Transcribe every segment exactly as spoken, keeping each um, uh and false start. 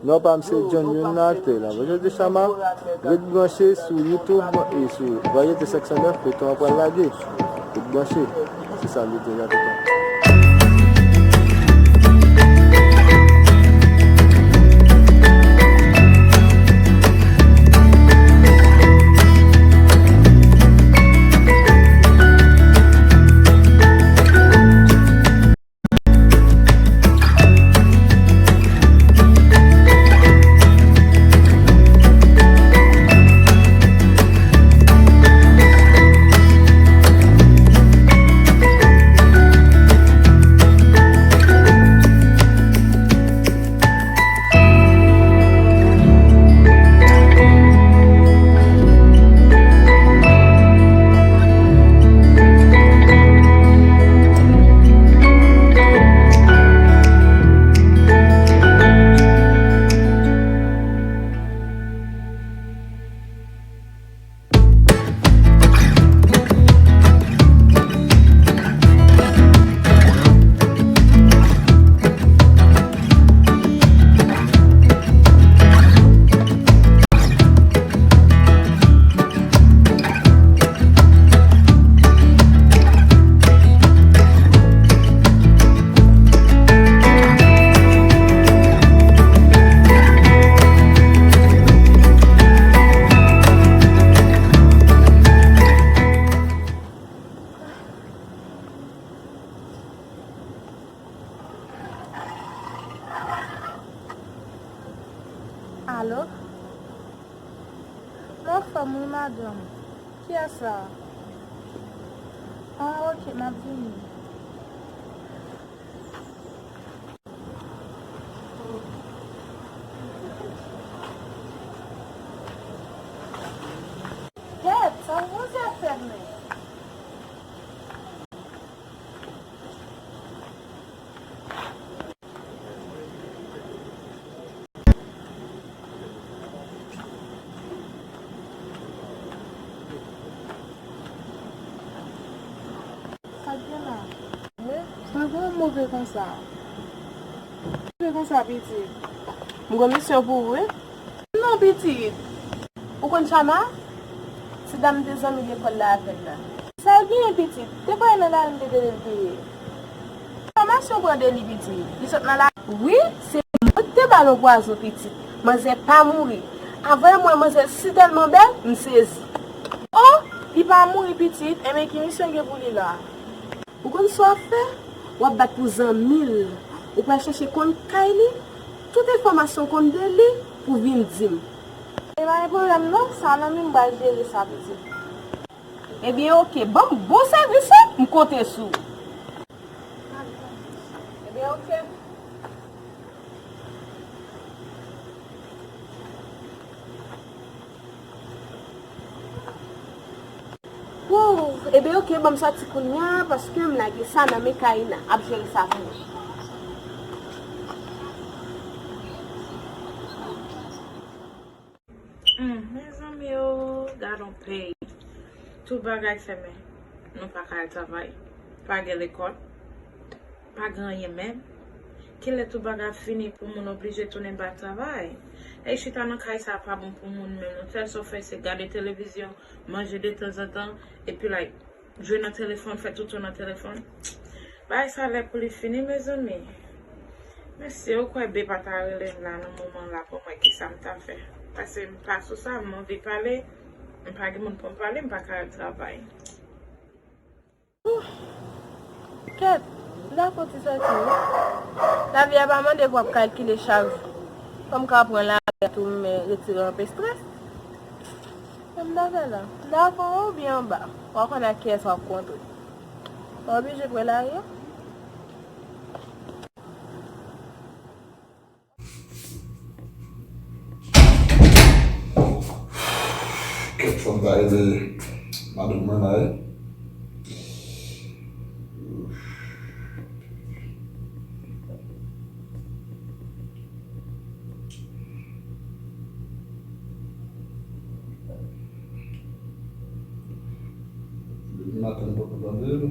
Non pa m se John, youn nan aktè la. Mwen José Chama, ret branche sou YouTube e sou Variété senk san nèf, feyton an pral lage. Ret branche. Se sa m te di a toutan. Alo? Mwen anfòm wi, madanm. Kiyès la? Ah, ok, m ap vini. Kèt, sa w panse ap fè m menm? Sa k gen la? Wi, sa gen move konsa? Move konsa, pitit? M gen misyon pou ou, wi. Non, pitit. Ou konn Chama? Se dam m te zanmi lekòl la avè l la. Sa l genyen, pitit? Te kwè nan larim de tele l te ye. Enfòmasyon pran de li, pitit. Li sot nan la. Wi, se mwen ki te ba l yon pwazon, pitit. Manzè pa mouri. Avan l mwen manzè si tèlman bèl, m sezi. O, li pa mouri, pitit. Enben, ki misyon gen pou li la? Ou konn sa w ap fè? W ap bat pou zanmi l. Ou pral chèche konn kay li, tout enfòmasyon w konn de li pou vin di m. E pa gen pwoblèm non, sa nan men m, m pral jere sa, pitit. Ebyen, oke, ban m bon sèvis wi, m konte sou ou. Ebyen, oke. Wouw, ebyen oke, ban m sòti kounye a, paske m lage sa nan men Karina, ap jere sa pou mwen. Hmm, mezanmi o, gad on peyi. Tout bagay fèmen. Nou pa ka al travay. Pa gen lekòl. Pa gen anyen menm. Kilè tout bagay ap fini pou moun oblije tounen ba travay? Ey, chita nan kay sa a pa bon pou moun menm non. Sèl sa w fè se gade televizyon, manje detanzantan, epi like, jwe nan telefòn, fè toutou nan telefòn. Bagay sa lè pou li fini, mezanmi. Men si w kwè B pa ta rele m la nan moman la pou mwen, kisa m ta fè? Paske m pa sou sa, m anvi pale, m pa gen moun pou m pale, m pa ka al travay. Kèt, m ta fè yon ti sòti wi. Lavi a pa mande pou w ap kalkile chak jou. Fò m ka pran lari a tou, men retire anpe estrès. Sa m ta fè la? M ta fè anwo oubyen anba? W a konn ak kiyès w ap kontre. W oblije pran lari a. Kèt, fò m ta rele madanm mwen la wi. Depi maten m poko tande l.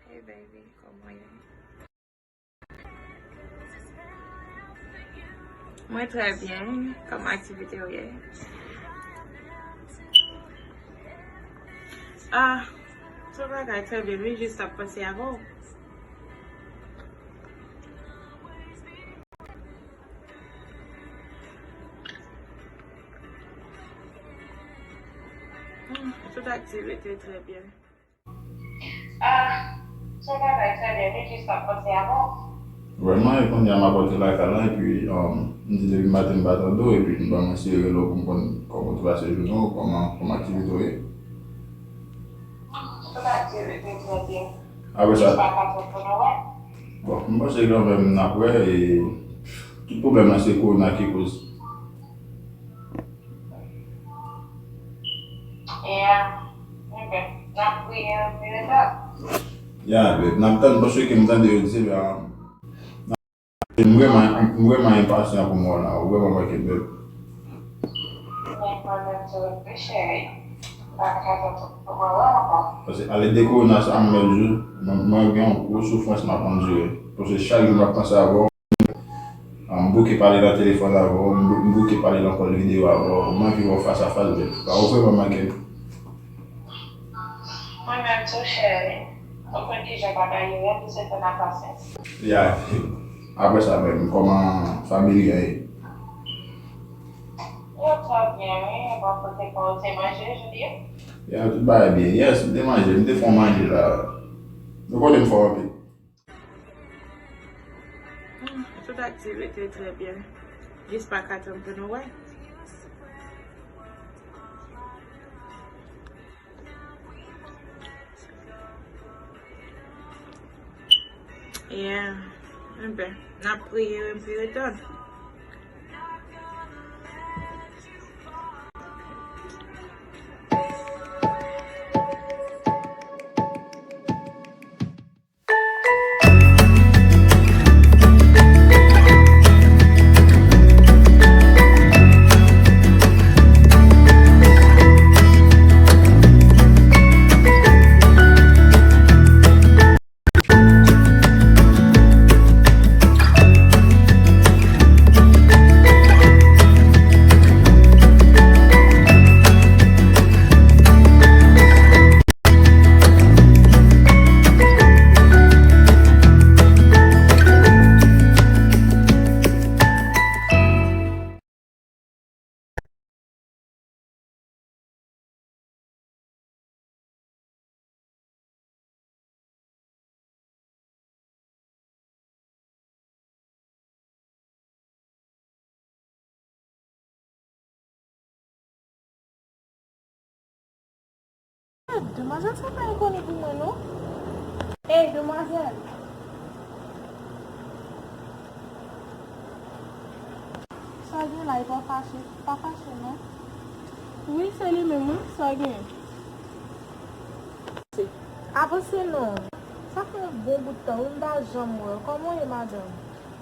Hey baby, kòman w ye? Mwen trè byen. Kòman aktivite w ye? Ah, tout bagay trè byen, wi, jis ap panse avè w. Hmm, tout aktivite trè byen. Ah, tout bagay trè byen, wi, jis ap panse avè w. Vrèman, e kounye a m ap antre lakay la, epi, um, m di depi maten m pa tande w, epi m ban mwen eseye rele w pou m konn kòman w te pase jounen w, kòman, kòman aktivite w ye. Tout aktivite trè byen. Apre sa, jis pa ka tande w, wè. Bon, m panse kanmenm n ap wè, e tout pwoblèm nan se kowona ki koz. Yeah. Ok. N ap priye anpil, dòk. Yeah, babe, n ap tann paske m tande yo di, um, m vrèman, m vrèman enpasyan pou m wè w la. Ou vrèman manke m, babe. Men mwen menm tou, wi, cheri. M pa ka tann pou mwen wè w ankò. Paske ale de kowona sa, m menm jou, mwen, mwen gen yon gwo soufrans m ap andire. Paske chak jou m ap panse avè w. Ah, m bouke pale nan telefòn avè w, m bou-, m bouke pale nan kòl videyo avè w, m anvi wè w fas a fas, babe. Ou vrèman manke m. Mwen menm tou, cheri. Ou konn kijan bagay yo ye, nou se fè n ak pasyans. Ya, apre sa menm, kòman fanmi an ye? Yo trè byen, wi. Bò kote pa w, ou te manje jodi a? Ya, tout bagay byen. Yes, m te manje, m te fè yon manje la. Nou konnen m fò anpil. Hmm, tout aktivite trè byen. Jis pa ka tann pou nou wè. Yeah. Enben, n ap priye, epi retann. Demwazèl sa pa enkoni pou mwen, non. Ey, demwazèl! Sa gen la, e pa fache, pa fache, non. Wi, se li menm, wi, sa gen. Avanse non. Sa fè yon bon bout tan, wi, m pa janm wè w. Kòman w ye, madanm?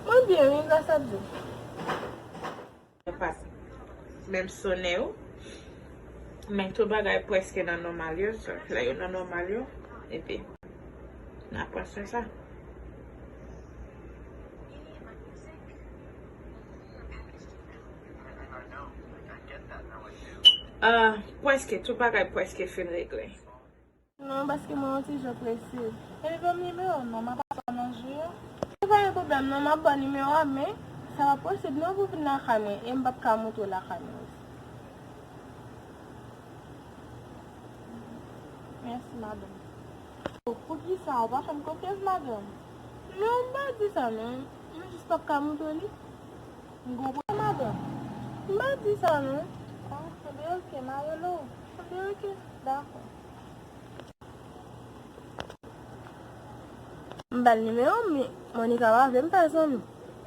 Mwen byen, wi, gras a Dye. Yo pa menm sonnen yo. Men tout bagay prèske nan nòmal yo, so, lè yo nan nòmal yo, epi n ap pran swen sa. Ah, prèske, tout bagay prèske fin regle. Non, paske mwen yon ti jan prese. Epi ban m nimewo w non, m ap ap nan jou yo. Se pa yon pwoblèm non, m ap ba w nimewo a, men sa pa posib non pou w vin lakay mwen, e m p ap ka montre w lakay mwen osi. Mèsi, madanm. Poukisa ou pa fè m konfyans, madanm? Non, m pa di sa non. Mwen jis p ap ka montre w li. M konprann, madanm. M pa di sa non. Ah, enben oke, m a rele w. Enben oke, dakò. M ba l nimewo m, men Monica pa vle m fè l zanmi.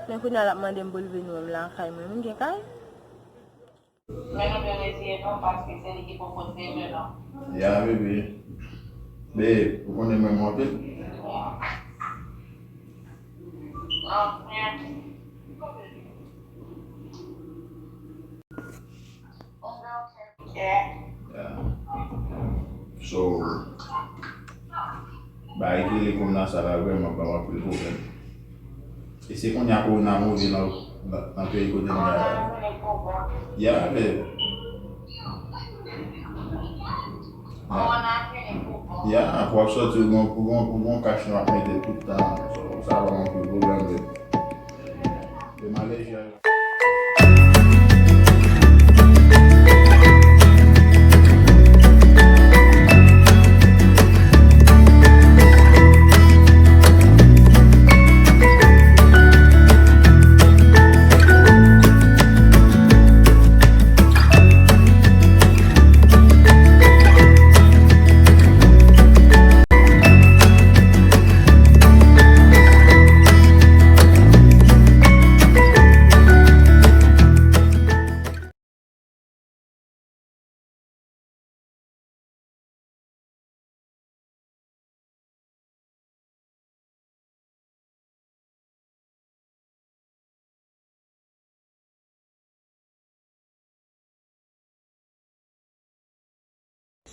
Men kounye a l ap mande m pou l vin wè m lakay mwen. M gen kay? Men nou dwe reziye nou paske se li ki pwopoze nou non. Ya, bebe. Babe, ou konnen m renmen w anpil. Anfen. Yeah. Ya. So, bagay ki rele kounye a sa la vrèman ban m anpil pwoblèm. E se kounye a kowona moute nan, nan, nan peyi kote m ye a. Ya, men, ya, ya, pou w ap sòti, ou gon, ou gon, ou gon kach nou ap mete tout tan. So, sa ban m anpil pwoblèm vre. Yo malezi a.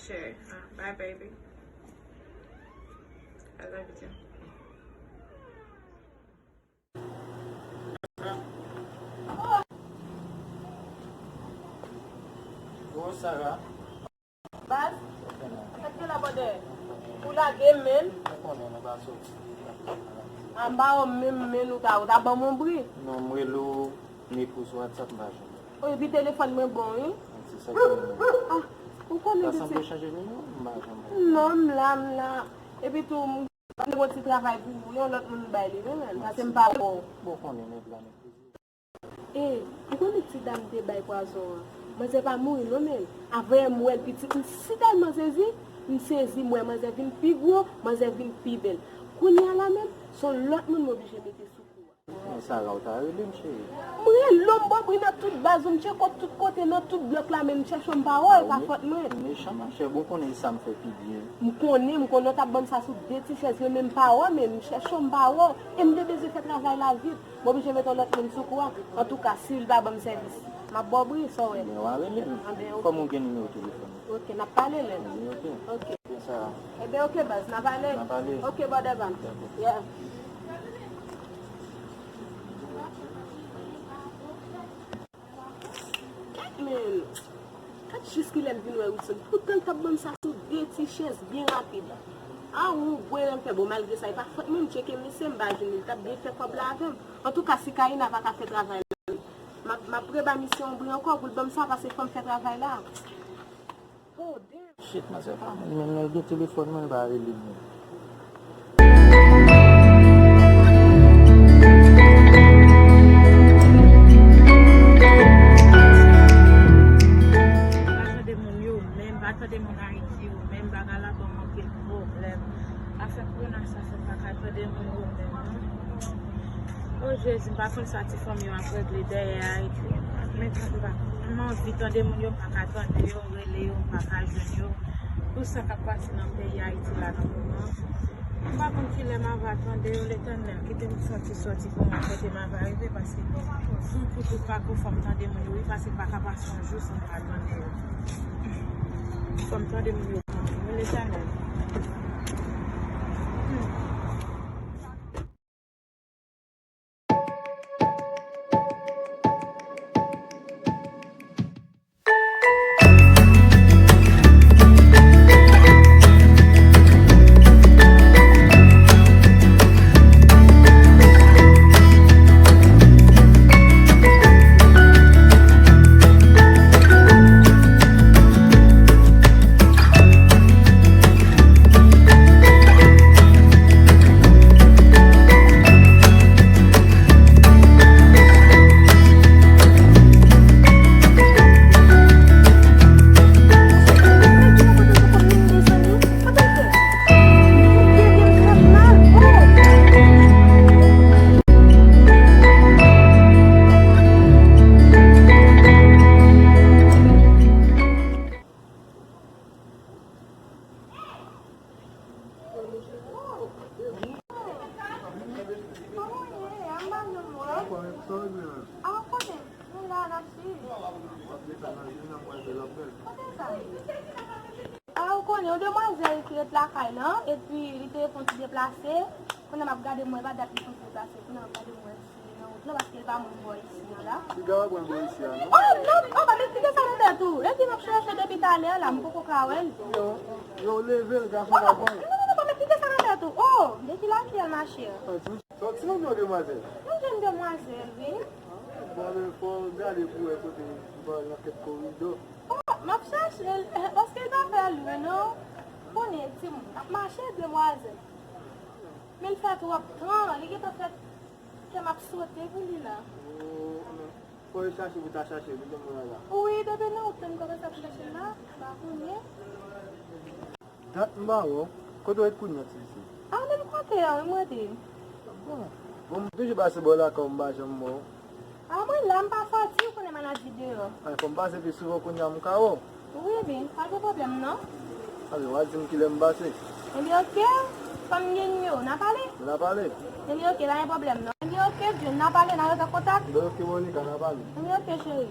Sure. Uh, bye, baby. I love you too. Bon, Sarah. Baz, sa k gen la bò dèyè? Ou lage m, menn. Ou konnen nou pa soti. Anba w menm, menn, ou ta, ou ta ban m yon bri. Non, m rele w, m ekri w sou WhatsApp, m pa jwenn ou. O, epi telefòn mwen bon, wi. Se sa k gen. Ah, ou konnen. Sa sanble chanje nimewo, m pa janm. Non, m la, m la. Epi tou, m gen yon ti travay pou ou, yon lòt moun bay li, wi, menn. Paske m pa wè w. Bon, konnen nèg la, nèg plizyè. E, ou konnen ti dam te bay pwazon an? Manzè pa mouri non, menn. Avè m wè l pitit, m sitèlman sezi, m sezi, m wè manzè vin pi gwo, manzè vin pi bèl. Kounye a la menm, se yon lòt moun m oblije mete sou kou a. Men Sara, ou ta rele m, cheri. M rele w, m ba w bri nan tout baz ou, m tcheke w tout kote, nan tout blòk la, men m chèche w, m pa wè w, e pa fòt mwen. Ou mechan, machè, bon, konnen sa m fè pi byen. M konnen, m konnen w t ap ban m sa sou de ti chèz yo, men m pa wè w, men m chèche w, m pa wè w. E m te bezwen fè travay la vit. M oblije mete yon lòt moun sou kou a. Antouka, si l pa ban m sèvis, m ap ba w bri, sa w wè. Ebyen, w a rele m. Anben, ok. Kòman w gen nimewo telefòn mwen? Ok, n ap pale lè. Ebyen, ok. Ok. Ebyen, sa. Ebyen, ok, baz, n a pale. N a pale. Ok, brother Van. Dakò. Yeah. Gad, men, gad jis kilè l vin wè Wilson. Poutan l t ap ban m sa sou de ti chèz byen rapid. A, ou gwe nan fè bon, malgre sa, e pa fòt mwen, m tcheke misye, m pa jwenn li, l t ap byen fè kòb la avè m. Antouka, si Karina pa ka fè travay la, m ap, m ap reba misye yon bri ankò pou l ban m sa, paske fò m fè travay la. Oh, damn. Shit, manzè pa menm, menm lè l gen telefòn mwen, l pa rele m. Pa tande moun yo menm, pa tande moun Ayiti yo menm, bagay la ban m anpil pwoblèm. Afè kowona sa fè m pa ka tande moun yo menm non. O Jezi, m pa konn sa ti fanm yo ap regle dèyè Ayiti. Men m pa, m anvi tande moun yo, m pa ka tande yo, m rele yo, m pa ka jwenn yo. Pou sa k ap pase nan peyi Ayiti la nan moman. M pa konn kilè m ava tande yo, Letènèl, kite m soti, soti pou mwen kote m ava rive, paske tou, tou, tou, pa kou fò m tande moun yo, wi, paske pa ka pase yon jou san m pa tande yo. Fò m tande moun yo pou mwen, wi, Letènèl. Hmm. Ou konnen yon demwazèl ki ret lakay lan, epi li te fè yon ti deplase. Kounye a m ap gade m wè, pa dat li fè yon ti deplase. Kounye a m ap gade m wè si li nan wout lan, paske li pa moun bò isi an la. Piga w ap wè m bò isi a, non? Oh, non, oh, pa met kite sa nan tèt ou. Epi m ap chèche depi talè la, m poko ka wè l. Yo, yo leve l, gason pa bon. Non, non, non, pa met kite sa nan tèt ou. Oh, de ki lakyèl, ma chère? Sòti nan yon demwazèl. Yon jèn demwazèl, wi. Bon, men fò w gade pou wè kote li nan kèk koridò. Oh, m ap chache l, paske l pa fè lwen, non. Konnen timoun ap mache, demwazèl. Men l fè twòp tan, li gentan fè kè m ap sote pou li la. Oh, fò yo chache pou ta chache, li gen mwen la. Wi, depi nan wout lan m kòmanse ap chache l la, m pa konnen. Dat m pa wè w. Kote w ret kounye a, ti mesye? A, menm kote a, wi, m rete. Bon. Bon, m toujou pase bò lakay w, m pa janm wè w. A, mwen la, m pa sòti, ou konnen maladi deyò. Ay, fò m pase pi souvan kounye a, m ka wè w. Wi, men, pa gen pwoblèm, non. Anben, w a di m kilè m pase. Ebyen, oke, fò m gen nimewo w, n a pale? N a pale. Ebyen, oke, pa gen pwoblèm, non. Ebyen, oke, John, n a pale, n a rete an kontak. Ebyen, oke, Monica, n a pale. Ebyen, oke, cheri.